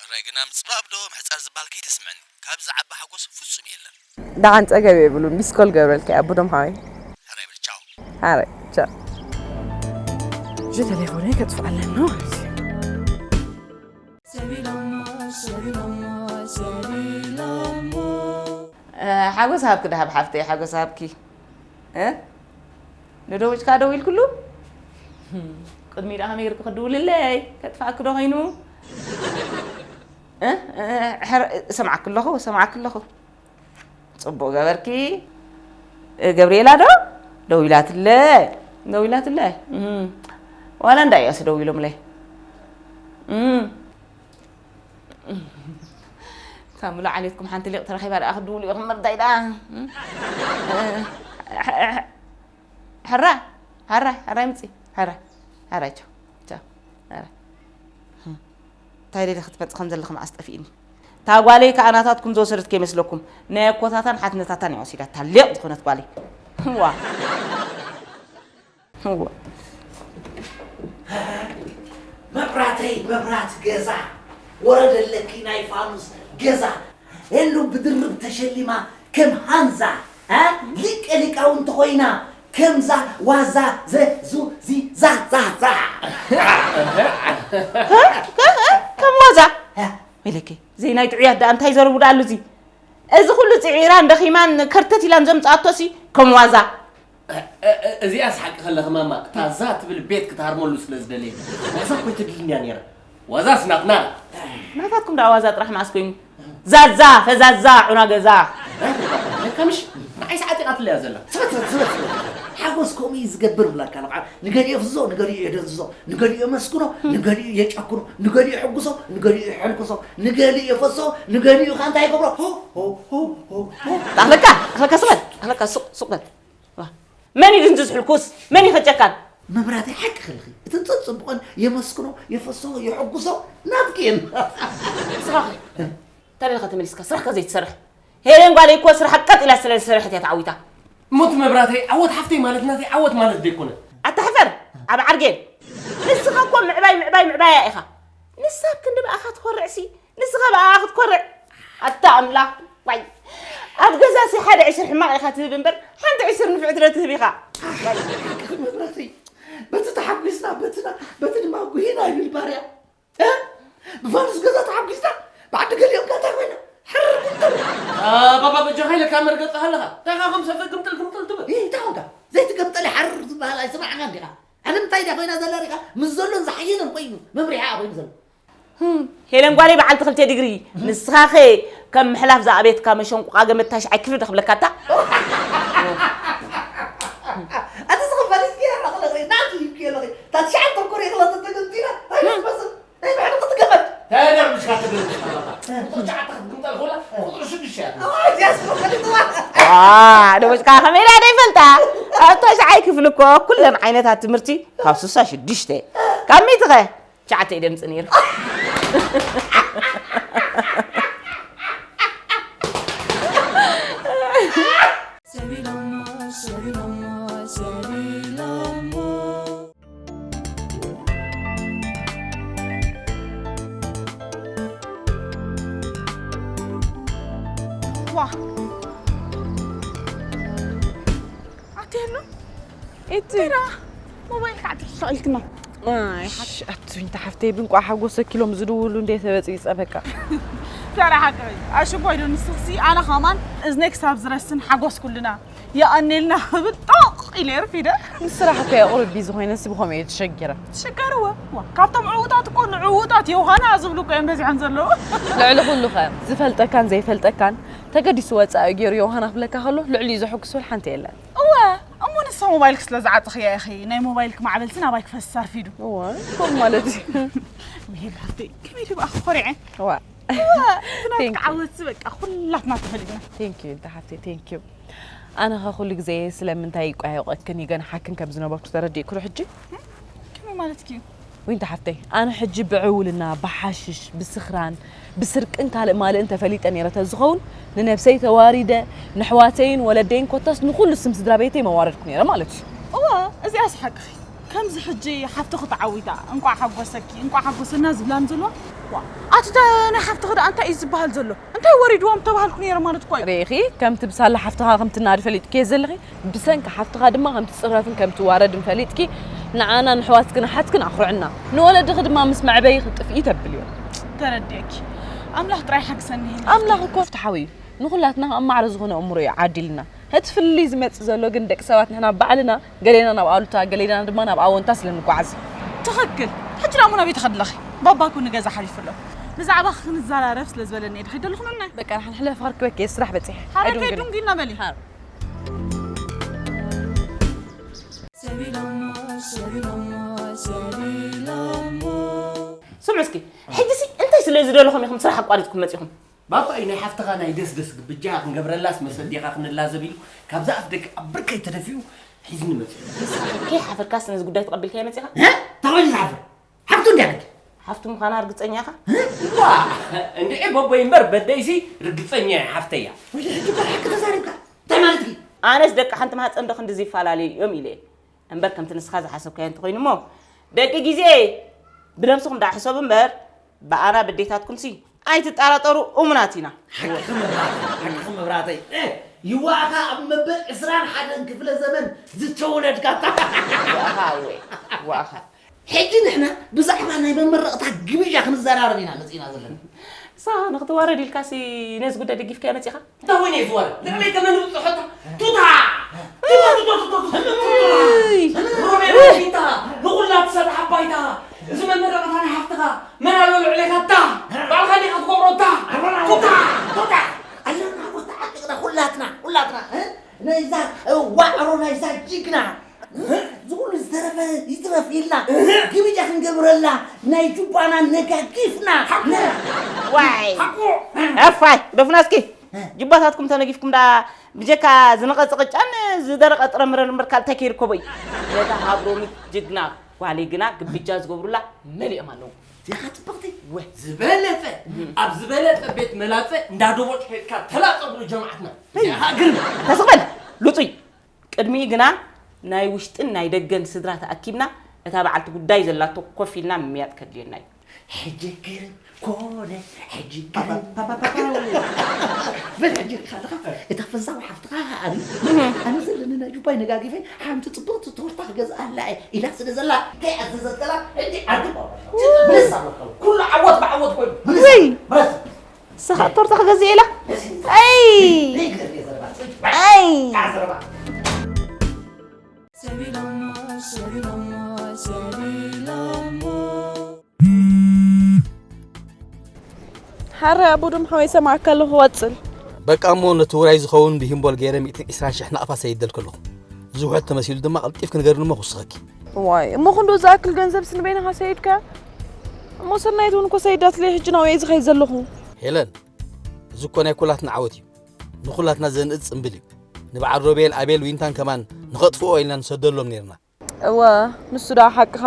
ሕራይ ግና ምጽባብ ዶ ምሕጻር ዝበሃል ከይተስምዐኒ። ካብዚ ዝዓቢ ሓጎስ ፍጹም የለን። ደሓን ጸገም የብሉን፣ ሚስኮል ገብረልካ እየ ኣቦዶም ሓወይ። ሕራይ በል ቻው። ሓራይ ቻው። እሺ፣ ቴሌፎነይ ከጥፍኣለን ነው ማለት እዩ። ሰቢሎሞ፣ ሰቢሎሞ፣ ሰቢሎሞ። እ፣ ሓጎስ ሃብኪ ደሃብ ሓፍተይ፣ ሓጎስ ሃብኪ። እ? ንደውጭካ ደው ኢልኩሉ? ቅድሚ ደኣ ከመይ ጌርኩ ክድውልለይ? ከጥፍኣኪ ዶ ኸይኑ? እ? እ፣ ሕር-፣ እሰምዓኪ ኣለኹ፣ እሰምዓኪ ኣለኹ። ጽቡቕ ገበርኪ። እ፣ ገብርኤላ ዶ? ደዊላትለ። ደዊላትለ? እም። ዋላ እንዳያስ ደዊሎምለይ። እም። ካብ ምሉእ ዓሌትኩም ሓንቲ ሊቕ ተረኺባ ደኣ ክድውሉ ኢኹም መርዳይ ደኣ። እም? እ፣ ሐ-፣ ሐ-፣ ሕራ፣ ሕራ፣ ሕራ ይምጺ። ሕራ፣ ሕራ፣ ቻው፣ ቻው፣ ሕራ። እም። እንታይ ደሊ ክትመጽእ ከም ዘለኺ መዓስ ጠፊእኒ። እታ ጓለይ ከኣ ናታትኩም ዝወሰደት ከይመስለኩም፣ ናይ ኣኮታታን ሓትነታታን እያ ወሲዳታ፣ ሌቕ ዝኾነት ጓለይ። እዋ። እዋ። መብራተይ፣ መብራት ገዛ፣ ወረደለኪ ናይ ፋኑስ ገዛ፣ ሄሉ ብድርብ ተሸሊማ ከም ሃንዛ፣ እ? ሊቀ ሊቃውንቲ ኮይና፣ ከምዛ ዋዛ ዘ ዙ ዚ ዛ ዛ ዛ። ከም ዋዛ? እ? ወይለከ፣ ዘይ ናይ ጥዑያት ደኣ እንታይ ዘረቡ ደኣ ኣሉ እዚ? እዚ ኩሉ ጽዒራን ደኺማን ከርተት ኢላን ዘምጽኣቶሲ ከም ዋዛ። እ-፣ እ-፣ እ-፣ እዚኣስ ሓቂ ከለኺ ማማ፣ እታ ዛ ትብል ቤት ክትሃርመሉ ስለ ዝደለየ። ዋዛ እኮ ኣይተድልንያ ነይራ። ዋዛስ ናትና። ናታትኩም ደኣ ዋዛ ጥራሕ መዓስ ኮይኑ? ዛዛ፣ ፈዛዛ፣ ዑና ገዛ። ከምሽ ንዓይ ሰዓት ኢቓትለያ ዘላ። ስበት፣ ስበት፣ ስበት፣ ስበት። ሓጎስ ከምኡ እዩ ዝገብር ብላካ ኣለኹ። ንገሊኡ የፍዝዞ፣ ንገሊኡ የደንዝዞ፣ ንገሊኡ የመስግኖ፣ ንገሊኡ የጨክኖ፣ ንገሊኡ የሕጉሶ፣ ንገሊኡ የሐንክሶ፣ ንገሊኡ የፈስሶ፣ ንገሊኡ ከኣ እንታይ ይገብሮ? ሆ፣ ሆ፣ ሆ፣ ሆ፣ ሆ። ጣኽለካ፣ ጣኽለካ፣ ስቕ በል፣ ጣኽለካ፣ ሱቕ፣ ሱቕ በል። ዋ፣ መን እዩ ድንዝዝ ሕልኩስ? መን እዩ ከጨካን? መብራተይ ሓቂ ከለኺ፣ እቲ ጽቡቕን የመስግኖ፣ የፈስሶ፣ የሐጉሶ ናትኪ እየን። ስራኺ። እንታይ ደለኻ ተመሊስካ? ስራሕካ ዘይትሰርሕ። ሄለን ጓለይ እኮ ስራሓ ቀጥ ኢላ ስለ ዝሰርሐት እያ ተዓዊታ። እሞ እቲ መብራተይ ዓወት ሓፍተይ ማለት ናተይ ዓወት ማለት ዘይኮነ? ኣታ ሕፈር፣ ኣብ ዓርጌን። ንስኻ እኮ ምዕባይ፣ ምዕባይ፣ ምዕባያ ኢኻ። ንሳ ኣብ ክንዲ ብኣኻ ትኾርዕሲ፣ ንስኻ ብኣኣ ክትኮርዕ። ኣታ ኣምላኽ፣ ዋይ። ኣብ ገዛሲ ሓደ ዕሽር ሕማቕ ኢኻ ትህብ እምበር፣ ሓንቲ ዕሽር ንፍዕቲ ዶ ትህብ ኢኻ? ዋይ። ሓቅኺ መብራተይ፣ በቲ ተሓጒስና፣ በቲ ና-፣ በቲ ድማ ጉሂና ይብል ባርያ። እ? ብፋኑስ ገዛ ተሓጒስና፣ ብዓዲ ገሊኦም ከ እንታይ ኮይና? ሕርር ግምጥል። አ፣ ባባ በጃኻ ኢለካ መርገጽ ኣለኻ። እንታይ ኢኻ ከም ሰፈ ግምጥል ግምጥል ትብል? እ፣ እንታይ ኮንካ? ዘይትገምጠል ሓርር ዝበሃል ኣይሰማዕካን ዲኻ? ዓለም እንታይ ድያ ኮይና ዘላ ሪኻ? ምስ ዘሎን ዝሓየለን ኮይኑ መምሪሓኣ ኮይኑ ዘሎ። ህም፣ ሄለን ጓለይ በዓልቲ ክልተ ዲግሪ። ንስኻኸ ከም ምሕላፍ ዝኣበየትካ መሸንቁቓ ገመድ ታሽዓይ ክፍሊ ዶ ክብለካ ኣታ? ኣቲ ዝኽፈል እስኪ የረኽለኺ፣ ናቲ ይብኪ የለኺ። እታ ትሽዓተ ኮር የኽለተ ተገምጢላ። ኣይትመስል። ናይ ብሕልቂ ትገመድ። ተደርብሽካ ትገርብሽካ ባባ። ቁጥሪ ትሽዓተ ክትግምጠል ከላ ቁጥሪ ሽዱሽተ እያ። ኣይ፣ እዚኣስ ፈሊጥዋ። ዋ፣ ደሞጭካ ከመይ ኢላ ዶ ይፈልጣ? ኣብ ታሽዓይ ክፍሊ እኮ ኩለን ዓይነታት ትምህርቲ ካብ ስሳ ሽዱሽተ፣ ካብ ሚእቲ ኸ ትሽዓተ እዩ ደምጽእ ነይሩ። ሰቢሎሞ፣ ሰቢሎሞ፣ ሰቢሎሞ። ዋ። ኣትየሉ? እቲ ሞባይል ከዓ ትሕሳቕ ኢልክና። ኣይ፣ ሓ-፣ ኣቱኝ ተሓፍተይ ብንቋ ሓጎሰ ኪሎም ዝድውሉ እንደ ተበፂ ይፀበቃ። ተራ ሓቂ። ኣሽጎይ ዶ ንስኽሲ ኣነ ኸማን እዝነይ ክሳብ ዝረስን ሓጎስ ኩልና። የቐኔልና ክብል ጦቕ ኢለ ርፊደ። ንስራሕ እኮ የቑርብ ቢዚ ኮይነ ሲ ብኸምኡ እየ ተሸጊረ። ትሽገርዎ። ዋ፣ ካብቶም ዕዉታት እኮ ንዕዉታት ዮሃና ዝብሉ እኮ እዮም በዚሖም ዘለዉ። ልዕሊ ኩሉ ኸ ዝፈልጠካን ዘይፈልጠካን ተገዲሱ ወጻኢ ገይሩ ዮሃና ክብለካ ከሎ ልዕሊኡ ዘሐጉስ ወላ ሓንቲ የለን። እወ፣ እሞ ንሳ ሞባይልክ ስለ ዝዓጸኽያ ኢኺ ናይ ሞባይልክ ማዕበልሲ ናባይ ክፈስስ ኣርፊዱ። እወ፣ ከምኡ ማለት እዩ። ምሄር ሓፍተይ፣ ከመይ ድዩ ብኣኺ ኮሪዐ? እወ። Thank you. Thank you, እንተ ሓፍተይ፣ thank you. ኣነ ኸ ኩሉ ግዜ ስለምንታይ ይቋየቆክን ይገንሓክን ከም ዝነበርኩ ተረዲእኩ ዶ ሕጂ? ከመይ ማለትኪ እዩ? ወይ እንተ ሓፍተይ፣ ኣነ ሕጂ ብዕውልና፣ ብሓሽሽ፣ ብስኽራን፣ ብስርቅን ካልእ ማልእን ተፈሊጠ ነይረ ተዝኸውን፣ ንነብሰይ ተዋሪደ፣ ንሕዋተይን ወለደይን ኮታስ ንኹሉ ስም ስድራ ቤተይ መዋረድኩ ነይረ ማለት እዩ። እዋ፣ እዚኣስ ሓቅኺ። ከምዚ ሕጂ ሓፍትኺ ተዓዊታ፣ እንቋዕ ሓጎሰኪ፣ እንቋዕ ሓጎሰና ዝብላን ዘለዋ። ዋ፣ ኣቲ ዳ ናይ ሓፍትኺ ደኣ እንታይ እዩ ዝበሃል ዘሎ? እንታይ ወሪድዎም ተባሃልኩ ነይረ ማለት እኮ እዩ። ርኢኺ፣ ከምቲ ብሳላ ሓፍትኻ ከምትናዲ ፈሊጥኪ እየ ዘለኺ፣ ብሰንኪ ሓፍትኻ ድማ ከምትጽረፍን ከምትዋረድን ፈሊጥኪ፣ ንዓና ንሕዋትክን ኣሓትክን ኣኹርዕና፣ ንወለድኺ ድማ ምስ መዕበይኺ ጥፍኢ ተብልዮ። ተረዲእኪ። ኣምላኽ ጥራይ ሓግዘኒ። ኣምላኽ እኮ ፍትሓዊ እዩ። ንኹላትና ኣብ ማዕረ ዝኾነ እምሮ እዩ ዓዲልና። እቲ ፍልልይ ዝመጽእ ዘሎ ግን ደቂ ሰባት ንሕና ባዕልና ገሌና ናብ ኣሉታ፣ ገሌና ድማ ናብ ኣወንታ ስለ ንጓዓዝ። ትኽክል። ሕጂ ደኣ እሞ ናበይ ትኸዲ ኣለኺ? ባባ እኮ ንገዛ ሓሊፉ ኣሎ። ብዛዕባ ክንዘራረብ ስለ ዝበለኒ እየ ድሕሪት ዘለኹ። ነናይ በቃ ንሓን ሕለፍ ክርክበኪ እየ፣ ስራሕ በጺሐ። ሓረ ኣይዶንግን። ከይዱን ጊና በሊ። ሓር። ስምዑ እስኪ፣ ሕጂ ሲ እንታይ ስለ ዝደለኹም ኢኹም ስራሕ ኣቋሪጽኩም መጺኹም? ባባ እዩ ናይ ሓፍትኻ ናይ ደስደስ ግብጃ ክንገብረላስ መሰዲኻ ክንላዘብ ኢሉ ካብዛ ኣፍ ደገ ኣብ ብርከይ ተደፊኡ ሒዝኒ መጺኡ። ከይሓፈርካስ ነዚ ጉዳይ ተቐቢልካዮ መጺኻ? እ? እንታይ ኮይኑ ዝሓፍር? ሓፍቱ እንድያ ግዲ። ሓፍቱ ምዃና ርግጸኛ ኢኻ? እ? ዋ! እንድዒ ቦቦይ እምበር በደይሲ ርግጸኛ እየ ሓፍተያ። ወይ ሕጂ እኮ ሓቂ ተዛሪብካ። እንታይ ማለት እዩ? ኣነስ ደቂ ሓንቲ ማህጸን ዶ ክንድዚ ይፈላለዩ እዮም ኢለ እየ። እምበር ከምቲ ንስኻ ዝሓሰብካዮ እንተኾይኑ እሞ፣ ደቂ ግዜ ብነብስኹም ደኣ ሕሰቡ እምበር፣ ብኣና ብዴታትኩምሲ ኣይትጠራጠሩ፣ እሙናት ኢና። ሓቅኺ መብራተይ፣ ሓቅኺ መብራተይ። እ፣ ይዋእኻ ኣብ መበል ዕስራን ሓደን ክፍለ ዘመን ዝተወለድካ። ዋእኻ፣ እወ፣ ዋእኻ። ሕጂ ንሕና ብዛዕባ ናይ መመረቕታ ግብዣ ክንዘራረብ ኢና መጺእና ዘለና። ንስኻ ንኽትዋረድ ኢልካሲ ነዚ ጉዳይ ደጊፍካዮ መጺኻ? እንታይ ኮይኑ እዩ ዝዋረድ? ልዕለይ ከመን ዝብፅሖታ? ቱታ! ቱታ፣ ቱታ፣ ቱታ፣ ቱታ፣ ቱታ! እይ! ሮሜ ቢታ! ንኹላ ትሰርሕ ኣባይታ! እዚ መመረቕታ ናይ ሓፍትኻ መን ኣሎ ልዕሌኻ? ታ! ባዕልኻ ዲኻ ትገብሮ? ታ! ቱታ! ቱታ! ኣለና እኮ ተዓጢቕና ኩላትና፣ ኩላትና፣ እ? ናይዛ፣ እ፣ ዋዕሮ ናይዛ ጅግና! እዚ ኩሉ ዝተረፈ ይትረፍ ኢልና ግብጃ ክንገብረላ ናይ ጁባና ነጋጊፍና። ዋይ! ሓቁ! ኣፋይ! ደፍና እስኪ! እ። ጅባታትኩም ተነጊፍኩም ደኣ ብጀካ ዝነቐጸ ቅጫን ዝደረቐ ጥረምረን እምበር ካልእ እንታይ ከይርከቦ እዩ? ነታ ሃብሮሚት ጅግና ጓለይ ግና ግብጃ ዝገብሩላ መሊኦም ኣለዉ። እዚኣ ጽብቕቲ! ወ- ዝበለጸ፣ ኣብ ዝበለጸ ቤት መላጸ እንዳ ዶቦጭ ከይድካ ተላጸ ብሉ ጀማዓትና። እዚኣ ግርም! ተስቕ በል! ልጹይ! ቅድሚኡ ግና ናይ ውሽጥን ናይ ደገን ስድራ ተኣኪብና እታ በዓልቲ ጉዳይ ዘላቶ ኮፍ ኢልና ምምያጥ ከድልየና እዩ። ሕጂ ግርም ኮነ፣ ሕጂ ግርም። በል ሕጂ ርኢኻ ኣለኻ፣ እታ ፈዛው ሓፍትኻ ከኣ ኣነ ዘለኒ ናይ ጁባይ ነጋጊፈ ሓንቲ ጽብቕቲ ቶርታ ክገዝኣላ እየ ኢላ ስለ ዘላ ከይኣዘዘት ከላ ሕጂ ዓዲ ምለስ ኣለካ። ኩሉ ዓወት ብዓወት ኮይኑ። ምለስ፣ ውይ! ምለስ። ንስኻ ቶርታ ክገዝእ ኢላ? ኣይ! ኣይ! ሓረ ኣቡድም ሓወይ ሰማዕካ ኣለኹ፣ ወጽል። በቃ እሞ ነቲ ውራይ ዝኸውን ብሂምቦል ገይረ ሚእትን ዕስራን ሽሕ ናቕፋ ሰይደልክ ኣለኹ። እዚ ውሕድ ተመሲሉ ድማ ቀልጢፍ ክንገርኒ እሞ ክውስኸኪ። ዋይ፣ እሞ ክንዶ ዝኣክል ገንዘብ ስንበይንኻ ሰይድካ? እሞ ሰናይት እውን እኮ ሰይዳትለይ ሕጂ ናውየ ዝኸይ ዘለኹ። ሄለን፣ እዚ እኮ ናይ ኩላትና ዓወት እዩ። ንኹላትና ዘንእድ ጽምብል እዩ። ንበዓል ሮቤል፣ ኣቤል፣ ዊንታን ከማን ንኸጥፍኦ ኢልና ንሰደሎም ነይርና። እወ፣ ንሱ ደኣ ሓቅኻ።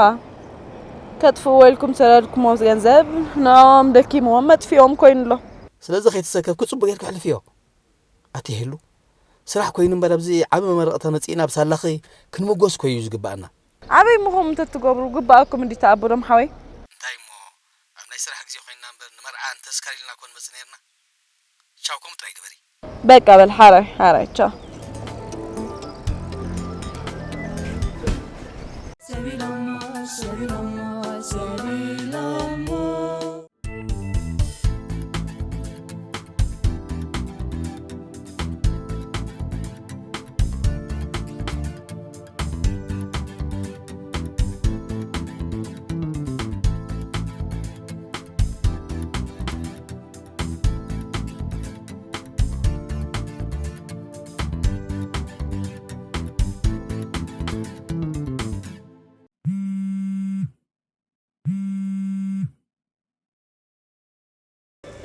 ከጥፍእዎ ኢልኩም ዝሰደድኩሞ ገንዘብ ንዕኦም ደኪምዎም መጥፊኦም ኮይኑ ኣሎ። ስለዚ ከይተሰከፍኪ ጽቡቕ ጌርኪ ኣሕልፍዮ። ኣቲ ሄሉ፣ ስራሕ ኮይኑ እምበር ኣብዚ ዓቢ መመረቕታ መጺእና ብሳላኺ ክንምጎስ እኮ እዩ ዝግብኣና። ዓበይ ምኹም እንተትገብሩ ግብኣኩም እንዲ ተኣብዶም ሓወይ። እንታይ እሞ ኣብ ናይ ስራሕ ግዜ ኮይንና እምበር ንመርዓ ንተስካር ኢልና እኮ ንመጽእ ነይርና። ቻው፣ ከምኡ ጥራይ ግበሪ። በቃ በል፣ ሓራይ፣ ሓራይ፣ ቻው።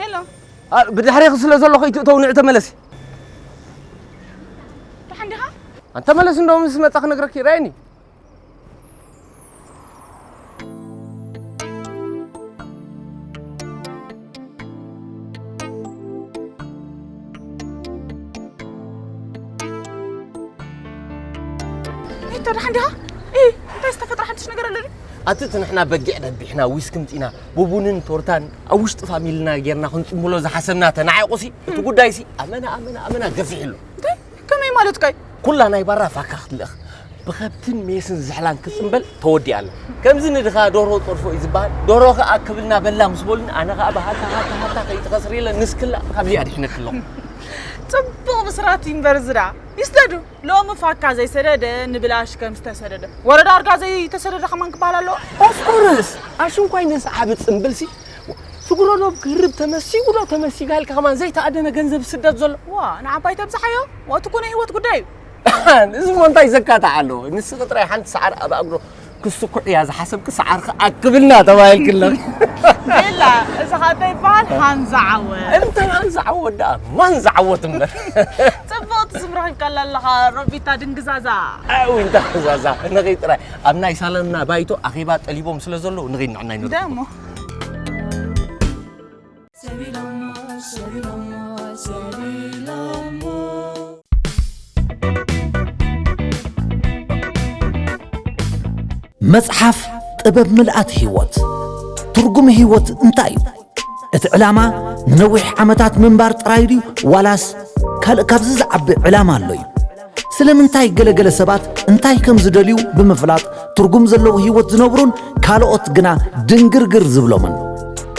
ሄሎ። ኣ፣ ብድሕሬኺ ስለ ዘለኹ ይትእተው ንዕ ተመለሲ። ደሓን ዲኻ? ኣንተ መለስ እንደውም ምስ መጻ ክነግረኪ ይረኣየኒ። ኒታ ደሓን ዲኻ? እ፣ እንታይ ዝተፈጥረ ሓድሽ ነገር ኣሎ ድዩ? ኣቲ እቲ ንሕና በጊዕ ደቢሕና፣ ዊስኪ ምጺና፣ ብቡንን ቶርታን ኣብ ውሽጢ ፋሚልና ጌርና ክንጽምብሎ ዝሓሰብና ተናዒቑሲ፣ እቲ ጉዳይሲ ኣመና፣ ኣመና፣ ኣመና ገፊሕ ኣሎ። እንታይ? ከመይ ማለትካ እዩ? ኩላ ናይ ባራ ፋካ ክትልእኽ፣ ብኸብትን ሜስን ዝሕላን ክጽምበል ተወዲኣ ኣሎ። ከምዚ ንድኻ ዶርሆ ጸርፎ እዩ ዝበሃል። ዶርሆ ከኣ ክብልና በላ ምስ በሉኒ፣ ኣነ ከኣ ብሃታ ሃታ ሃታ ከይትኸስሪ ኢለ ንስክላ ካብዚ ኣድሒነኪ ኣለኹ። ጽቡቕ ብስራት እዩ እምበር ዝዳ። ይስደዱ። ሎሚ ፋካ ዘይሰደደ ንብላሽ ከም ዝተሰደደ። ወረ ዳርጋ ዘይተሰደደ ከማን ክበሃል ኣለዎ። ኦፍ ኮርስ፣ ኣሽንኳይ ነዚ ዓቢ ጽምብልሲ ስግሮ ዶብ ክህርብ ተመሲጉ ዶ ተመሲጋ ኢልካ ከማን ዘይተኣደነ ገንዘብ ስደት ዘሎ? ዋ፣ ንዓባይ ተብዝሓዮ። ወትኩ ናይ ህይወት ጉዳይ እዩ። እዚ እሞ እንታይ ዘካትዕ ኣለዎ? ንስኺ ጥራይ ሓንቲ ሰዓር ኣብ ኣግሮ ክስኩዕ እያ ዝሓሰብኪ፣ ሰዓርኺ ኣክብልና ተባሂልኪ ኣለኺ። ሌላ፣ እዚ ኸኣ እንታይ ይበሃል? ሃንዛ ዓወት። እንታይ ሃንዛ ዓወት ደኣ? ማንዛ ዓወት እምበር። ጽብቕቲ ስም ረኺብካላ ኣለኻ፣ ሮቢታ ድንግዛዛ። ኣው፣ እንታይ ዛዛ? ንኺድ ጥራይ። ኣብ ናይ ሳሎንና ባይቶ ኣኼባ ጠሊቦም ስለ ዘለዉ፣ ንኺድ ንዕናይ ንረኽቦም። ደሞ። መጽሓፍ ጥበብ ምልኣት ህይወት። ትርጉም ህይወት እንታይ እዩ? እቲ ዕላማ ንነዊሕ ዓመታት ምንባር ጥራይ ድዩ ዋላስ ካልእ ካብዚ ዝዓቢ ዕላማ ኣሎ እዩ? ስለምንታይ ገለገለ ሰባት እንታይ ከም ዝደልዩ ብምፍላጥ ትርጉም ዘለዎ ህይወት ዝነብሩን ካልኦት ግና ድንግርግር ዝብሎምን?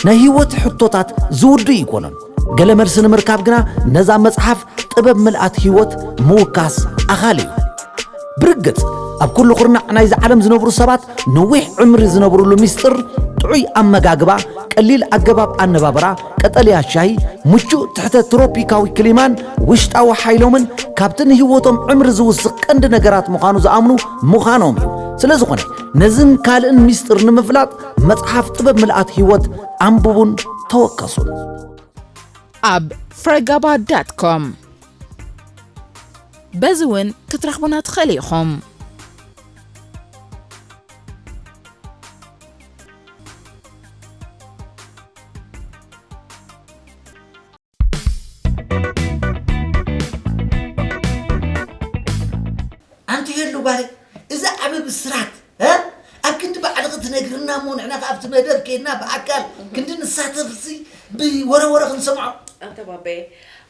ናይ ህይወት ሕቶታት ዝውድእ ኣይኮነን። ገለ መልሲ ንምርካብ ግና ነዛ መጽሓፍ ጥበብ ምልኣት ህይወት ምውካስ ኣኻሊ እዩ። ብርግጽ ኣብ ኩሉ ኩርናዕ ናይዚ ዓለም ዝነብሩ ሰባት ነዊሕ ዕምሪ ዝነብሩሉ ሚስጥር ጥዑይ ኣመጋግባ፣ ቀሊል ኣገባብ ኣነባብራ፣ ቀጠልያ ሻሂ፣ ምቹእ ትሕተ ትሮፒካዊ ክሊማን ውሽጣዊ ሓይሎምን ካብቲ ንህይወቶም ዕምሪ ዝውስኽ ቀንዲ ነገራት ምዃኑ ዝኣምኑ ምዃኖም እዩ። ስለ ዝኾነ ነዝን ካልእን ሚስጥር ንምፍላጥ መጽሓፍ ጥበብ ምልኣት ህይወት ኣንብቡን ተወከሱን። ኣብ ፍረጋባ ዳት ኮም በዚ እውን ክትረኽቡና ትኽእሉ ኢኹም። ኣንቲ ሄሉ ጓለይ፣ እዚ ዓቢ ብስራት፣ እ? ኣብ ክንዲ ባዕልኺ ትነግርና እሞ፣ ንሕና ከኣ ኣብቲ መደብ ኬድና ብኣካል ክንዲ ንሳተፍሲ ብወረ ወረ ክንሰምዖ። ኣንተ ባበየ፣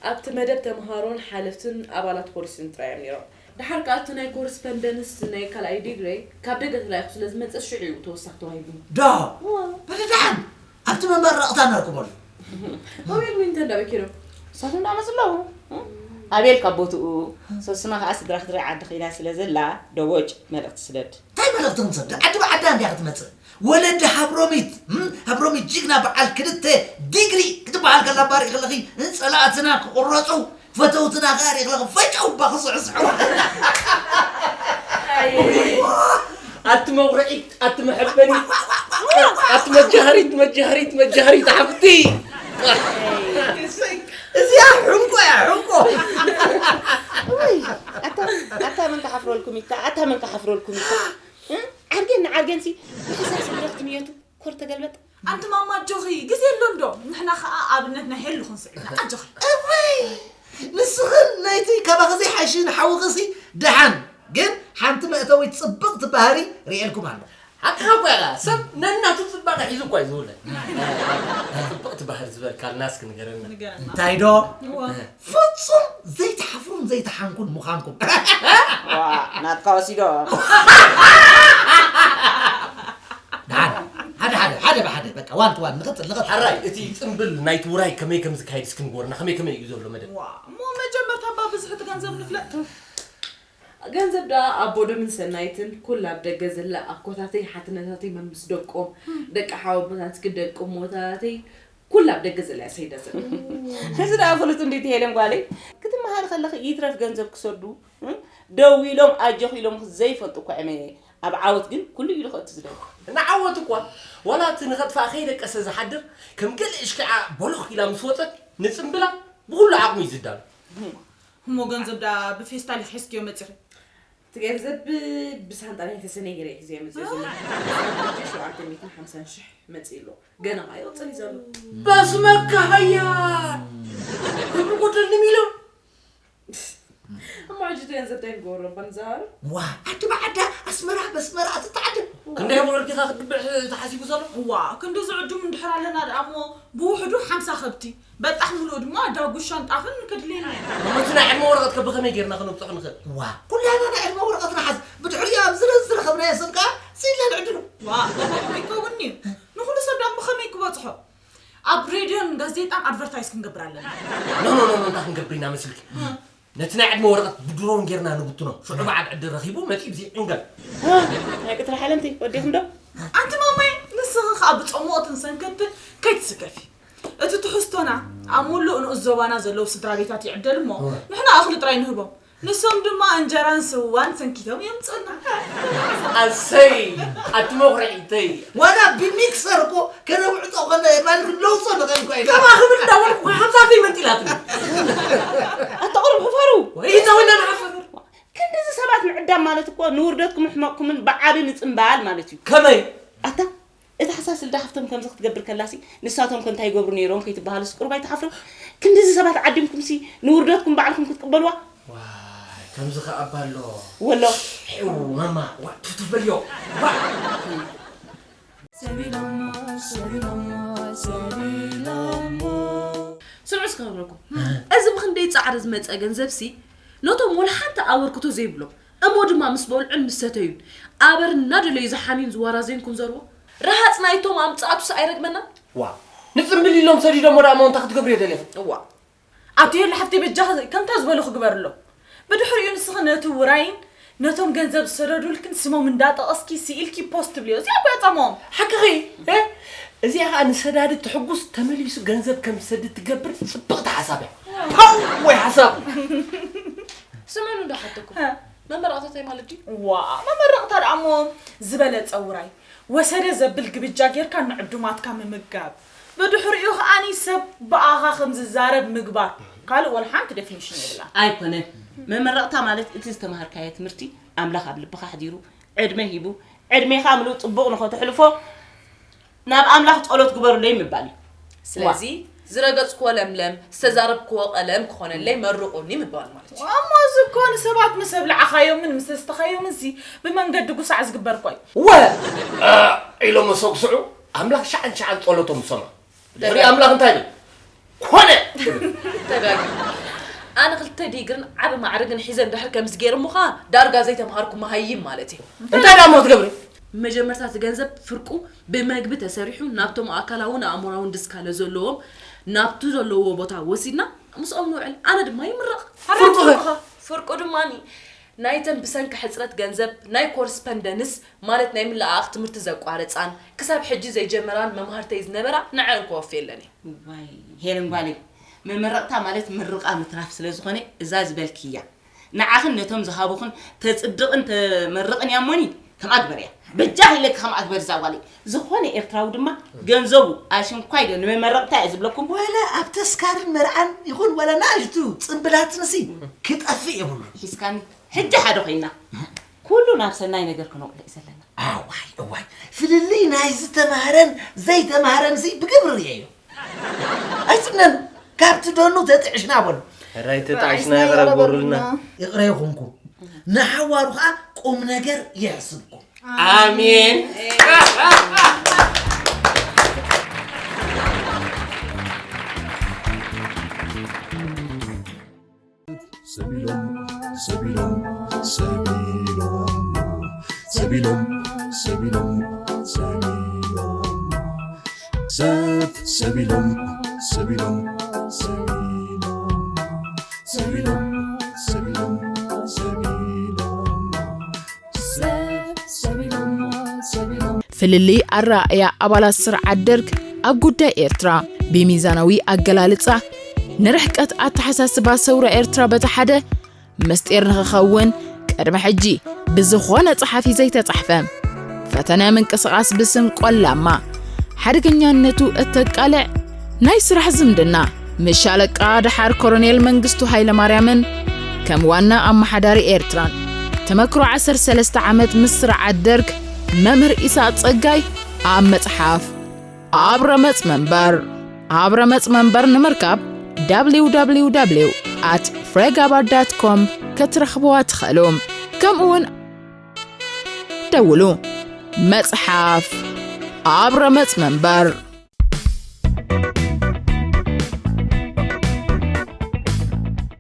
ኣብቲ መደብ ተምሃሮን ሓለፍትን ኣባላት ፖሊስን ጥራይ እዮም ነይሮም። ደሓር ከኣ እቲ ናይ ኮርስፐንደንስ ናይ ካልኣይ ዲግሪ ካብ ደገ ተላኢኹ ስለ ዝመጽእ ሽዑ እዩ ተወሳኺ ተዋሂቡኒ። ዶ? እዋ። በሊ ደሓን ኣብቲ መመረቕታ ነርክበሉ። ኣቤል ዊንተን ዳበይ ከይዶም? ንሳቶም ደኣ መጽእ ኣለዉ። ኣቤል ካብ ቦትኡ፣ ሶስና ከኣ ስድራ ክትርኢ ዓዲ ኸይዳ ስለ ዘላ፣ ዶቦጭ መልእኽቲ ስደድ። እንታይ መልእኽቲ ክንሰድ? ዓዲ ብዓዳ እንድያ ክትመጽእ። ወለዲ ሃብሮሚት፣ እም? ሃብሮሚት ጅግና በዓል ክልተ ዲግሪ ክትበሃል ከላ እባ ሪኢ ከለኺ፣ ጸላእትና ክቑረጹ፣ ፈተውትና ከኣ ሪኢ ከለኺ ፈጨው እባ ክስዕስዑ። ኣቲ መኹርዒት፣ ኣቲ መሐበኒት፣ ኣቲ መጃሃሪት፣ መጃሃሪት፣ መጃሃሪት ሓፍቲ። እዚኣ ሕንቆ እያ፣ ሕንቆ። ወይ፣ ኣታ፣ ኣታ መን ክሓፍረልኩም ኢታ፣ ኣታ መን ክሓፍረልኩም ኢታ። እ? ዓርገን ንዓርገንሲ፣ ንሕሳስ ብረኽቲ ንየቱ፣ ኮር ተገልበጥ። ኣንቲ ማማ ኣጆኺ፣ ግዜ ኣሎ እንዶ። ንሕና ኸኣ ኣብነት ናይ ሄሉ ክንስዕብ ኢና። ኣጆኺ። እወይ! ንስኽን ናይቲ ካባኺ ዘይሓይሽ ንሓውኺሲ ደሓን። ግን ሓንቲ መእተዊት ጽብቕቲ ባህሪ ርእየልኩም ኣለኹ። ሓቅኻ እኮ ኢኻ። ሰብ ነናቱ ጽባቐ ሒዙ እኮ እዩ ዝውለድ። ጽብቕቲ ባህሪ ዝበልካልና እስኪ ንገረና። ንገረና። እንታይ ዶ? እዋ። ፍጹም ዘይትሓፍሩን ዘይትሓንኩን ምዃንኩም። ዋ፣ ናትካ ወሲዶ። ደሓን፣ ሓደ፣ ሓደ፣ ሓደ ብሓደ፣ በቃ፣ ዋን ቱ ዋን፣ ንቐጽል፣ ንቐጽል። ሕራይ፣ እቲ ጽምብል ናይቲ ውራይ ከመይ ከም ዝካየድ እስኪ ንገሩና፣ ከመይ ከመይ እዩ ዘሎ መደብ? ዋ፣ እሞ መጀመርታ እባ ብዝሒ እቲ ገንዘብ ንፍለጥ። ገንዘብ ደኣ ኣቦ ደምን ሰናይትን፣ ኩላ ኣብ ደገ ዘላ ኣኮታተይ፣ ሓትነታተይ፣ መምስ ደቆም፣ ደቂ ሓወቦታትኪ፣ ደቂ እሞታተይ፣ ኩላ ኣብ ደገ ዘላ እያ ሰይዳ ዘላ። እዚ ደኣ ፍሉጥ እንድዩ እቲ ሄለን ጓለይ። ክትመሃሪ ከለኺ ይትረፍ ገንዘብ ክሰዱ፣ እ? ደው ኢሎም ኣጆኺ ኢሎም ዘይፈልጡ እኳ እዮም። ኣብ ዓወት ግን ኩሉ ኢሉ ከእቱ ዝደሊ። ንዓወት እኳ ዋላ እቲ ንኸጥፍኣ ከይደቀሰ ዝሓድር ከም ገለ እሽክዓ ቦሎኽ ኢላ ምስ ወፀት ንፅምብላ ብኹሉ ዓቕሙ እዩ ዝዳሎ። እሞ ገንዘብ ደኣ ብፌስታል ኢኺ ሒዝክዮ መፂኺ? እቲ ገንዘብ ብሳንጣ ናይ ተሰነይ ገይረ እየ ሒዘዮ መፂአ ዘለኹ። ሕጂ ሸውዓተ ሚእትን ሓምሳን ሽሕ መፂኡ ኣሎ። ገና ኸዓ ይቕፅል እዩ ዘሎ። በስመካ ሃያ! ክብሪ ጎደልኒ ሚልዮን! እሞ ሕጂ እቲ ገንዘብ እንታይ ንገብሮ እባ ንዘሃሮ? ዋ ዓዲ ብዓዳ ኣስመራ በስመራ ትተዓደም ክንደይ ብር ዲኻ ክትግብዕ ተሓሲቡ ዘሎ? ዋ ክንዲ ዝዕዱም እንድሕር ኣለና ደኣ እሞ ብውሕዱ ሓምሳ ከብቲ በጣሕ ምሉኡ ድማ ዳጉሻን ጣፍን ከድልየና እዩ። እሞ እቲ ናይ ዕድመ ወረቐት ከ ብኸመይ ጌርና ከነብፅሖ ንኽእል? ዋ ኩላና ናይ ዕድመ ወረቐት ንሓዝ ብድሕሪኡ ኣብዚ ዝረኸብናዮ ሰብ ከኣ ስኢልና ንዕድሎ። ዋ ባባ ከመይ ይከውን እዩ ንኹሉ ሰብ ደኣ ብኸመይ ክበፅሖ? ኣብ ሬድዮን ጋዜጣን ኣድቨርታይዝ ክንገብር ኣለና። ኖ ኖ ኖ እንታይ ክንገብር ኢና መስልኪ? ነቲ ናይ ዕድመ ወረቐት ብድሮን ጌርና ንብትኖ። ሽዑ በዓል ዕድል ረኺቡ መጺኡ ብዘይ ዕንገል። ናይ ቅትሪ ሓለምቲ ወዲኹም ዶ? ኣንቲ ማማይ ንስኺ ኸኣ ብጸሞትን ሰንከትን ከይትስከፊ። እቲ ትሕዝቶና ኣብ ሙሉእ ንኡስ ዞባና ዘለዉ ስድራ ቤታት ይዕደል እሞ ንሕና እኽሊ ጥራይ ንህቦም። ንሶም ድማ እንጀራን ስዋን ሰንኪቶም የምጽኡልና። ኣሰይ ኣቲ መኹርዒተይ። ዋላ ብሚክሰር እኮ ከነውዕጦ ከለና የማን ክንለውጾ ንኽእል እኮ ኢና። ከማኺ ብል እንዳበልኩ እኮ ሓምሳ ፊልም መንጢላትኒ። ኣታ ቁሩብ ሕፈሩ። ወይ ኢና ወይና ንሓፍር። ክንድዚ ሰባት ምዕዳም ማለት እኮ ንውርደትኩም ሕመቕኩምን ብዓቢ ምጽምባል ማለት እዩ። ከመይ? ኣታ እታ ሓሳስ ልዳ ሃፍቶም ከምዚ ክትገብር ከላሲ ንሳቶም ከ እንታይ ይገብሩ ነይሮም ከይትበሃሉስ ቁሩብ ኣይትሓፍሩ? ክንድዚ ሰባት ዓዲምኩምሲ ንውርደትኩም ባዕልኩም ክትቅበልዋ? ዋይ ከምዚ ከኣ እባ ኣሎ። ወሎ። ሒው ማማ ዋ ቱቱፍ በልዮ። ዋ ስምዑ እስከ ክብረኩም እዚ ብክንደይ ፃዕሪ ዝመፀ ገንዘብሲ ነቶም ወላ ሓንቲ ኣበርክቶ ዘይብሎም እሞ ድማ ምስ በልዑን ምስ ሰተዩን ኣበር እናደለዩ ዝሓምዩን ዝወራዘዩን ኩንዘርዎ ረሃፅ ናይቶም ኣምፃእቱስ ኣይረግመናን። ዋው ንፅምብል ኢሎም ሰዲዶሞ ደኣ እሞ እንታይ ክትገብርዮ ደሊኺ? እዋ ኣብቲ ሄሉ ሓፍተይ በጃኺ ከምታ ዝበልኹ ግበርሎም። ብድሕሪኡ ንስኺ ነቲ ውራይን ነቶም ገንዘብ ዝሰደዱልክን ስሞም እንዳጠቐስኪ ስኢልኪ ፖስት ትብልዮ። እዚኣ እኮ እያ ጻማኦም። ሓቅኺ። እ? እዚኣ ኸኣ ንሰዳዲ ተሕጉስ ተመሊሱ ገንዘብ ከም ዝሰድድ ትገብር ጽብቕቲ ሓሳብ እያ። ፓው ወይ ሓሳብ። ስምዑኒ እንዶ ሓተኩም። መመረቕታ እንታይ ማለት ድዩ? ዋ መመረቕታ ደኣ እሞ ዝበለጸ ውራይ ወሰደ ዘብል ግብጃ ጌርካ ንዕዱማትካ ምምጋብ። ብድሕሪኡ ከኣኒ ሰብ ብኣኻ ከም ዝዛረብ ምግባር። ካልእ ወላ ሓንቲ ዴፊኒሽን የብላን። ኣይኮነን። መመረቕታ ማለት እቲ ዝተምሃርካዮ ትምህርቲ ኣምላኽ ኣብ ልብኻ ኣሕዲሩ ዕድመ ሂቡ ዕድሜኻ ምሉእ ጽቡቕ ንኸተሕልፎ ናብ ኣምላኽ ጸሎት ግበሩለይ ምባል እዩ። ስለዚ ዝረገጽክዎ ለምለም ዝተዛረብክዎ ቀለም ክኾነለይ መርቑኒ ምባል ማለት እዩ። እሞ እዚ እኮ ንሰባት ምስ ኣብላዕኻዮምን ምስ ኣስተኻዮምን ሲ ብመንገዲ ጉሳዕ ዝግበር እኮ እዩ። ወ ኢሎም መሰጉስዑ ኣምላኽ ሸዓን ሸዓን ጸሎቶም ዝሰምዖ ድሕሪ ኣምላኽ እንታይ ይብል ኮነ ይብል። ተጋጊ ኣነ ክልተ ዲግርን ዓቢ ማዕርግን ሒዘ እንድሕር ከምዚ ገይሮሞ ኸኣ ዳርጋ ዘይተምሃርኩ መሃይም ማለት እየ። እንታይ ደኣ እሞ ክትገብሪ? መጀመርታ እቲ ገንዘብ ፍርቁ ብመግቢ ተሰሪሑ ናብቶም ኣካላውን ኣእምሮኣውን ድስካለ ዘለዎም ናብቲ ዘለውዎ ቦታ ወሲድና ምስኦም ንውዕል። ኣነ ድማ ይምረቕ። ፍርቁ ኸ? ፍርቁ ድማ ናይተን ብሰንኪ ሕፅረት ገንዘብ ናይ ኮርስፐንደንስ ማለት ናይ ምልኣኣኽ ትምህርቲ ዘቋረፃን ክሳብ ሕጂ ዘይጀመራን መምሃርተይ ዝነበራ ንዐን ክወፍየለን እየ። ዋይ ሄለን ጓለይ መመረቕታ ማለት ምርቓ ምትራፍ ስለ ዝኾነ እዛ ዝበልክያ ንዓኽን ነቶም ዝሃቡኽን ተፅድቕን ተመርቕን እያ እሞኒ ከምኣ ግበርያ በጃኺ ኢለኪ ከምኣ ግበሪ እዛ ጓለይ ዝኾነ ኤርትራዊ ድማ ገንዘቡ ኣሽንኳይ ዶ ንመመረቕታ እየ ዝብለኩም ወላ ኣብ ተስካርን መርዓን ይኹን ወላ ንኣሽቱ ፅምብላትንሲ ክጠፍእ የብሉን ሒዝካኒ ሕጂ ሓደ ኮይና ኩሉ ናብ ሰናይ ነገር ክነውዕሎ እዩ ዘለና ኣዋይ እዋይ ፍልልይ ናይ ዝተማህረን ዘይተማህረንሲ ብግብሪ ርእየዮ ኣይትምነኑ ካብቲ ደኑ ተጥዕሽና በሉ ሕራይ ተጣዒስና ይቕረ በሉልና ይቕረ ይኹንኩም ንሓዋሩ ከዓ ቁም ነገር የሕስብኩም ኣሜን ሰቢሎም ሰቢሎም ሰቢሎም ሰቢሎም ሰቢሎም ሰቢሎም ሰብ ሰቢሎም ሰቢሎም ሰቢሎም ሰቢሎም ሰቢሎም ሰቢሎም ሰብ ሰቢሎም ሰቢሎም ፍልልይ ኣረኣእያ ኣባላት ስርዓት ደርግ ኣብ ጉዳይ ኤርትራ ብሚዛናዊ ኣገላልጻ ንርሕቀት ኣተሓሳስባ ሰውራ ኤርትራ በቲ ሓደ ምስጢር ንኽኸውን ቅድሚ ሕጂ ብዝኾነ ጸሓፊ ዘይተጻሕፈ ፈተነ ምንቅስቓስ ብስም ቆላማ ሓደገኛነቱ እተቃልዕ ናይ ስራሕ ዝምድና ምስ ሻለቃ ደሓር ኮሎኔል መንግስቱ ሃይለማርያምን ከም ዋና ኣመሓዳሪ ኤርትራን ተመክሮ ዓሰርተ ሰለስተ ዓመት ምስ ስርዓት ደርግ መምህር ኢሳቅ ጸጋይ ኣብ መጽሓፍ ኣብ ረመጽ መንበር ኣብ ረመጽ መንበር ንምርካብ www at fregabar com ክትረኽብዋ ትኽእሉ። ከምኡውን ደውሉ። መጽሓፍ ኣብ ረመጽ መንበር